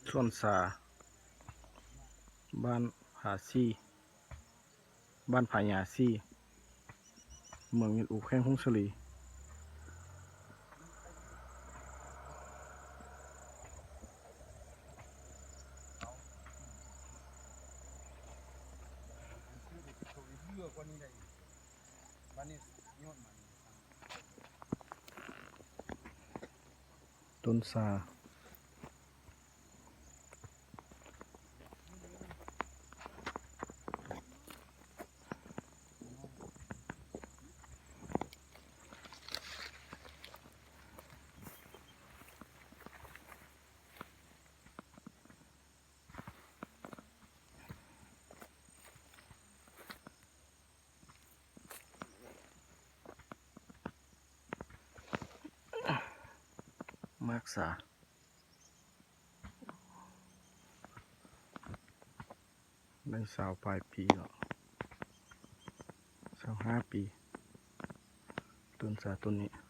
ສວນສາ ບ້ານຜາຊີ ບ້ານຜາຫຍ້າຊີ ເມືອງຍອດອູ ແຂວງຜົ້ງສາລີ. ຕົ້ນຊາ ໝາກສາ ໄດ້ຊາວປາຍປີແລ້ວ ຊາວຫ້າປີ ຕົ້ນຊາຕົ້ນນີ້.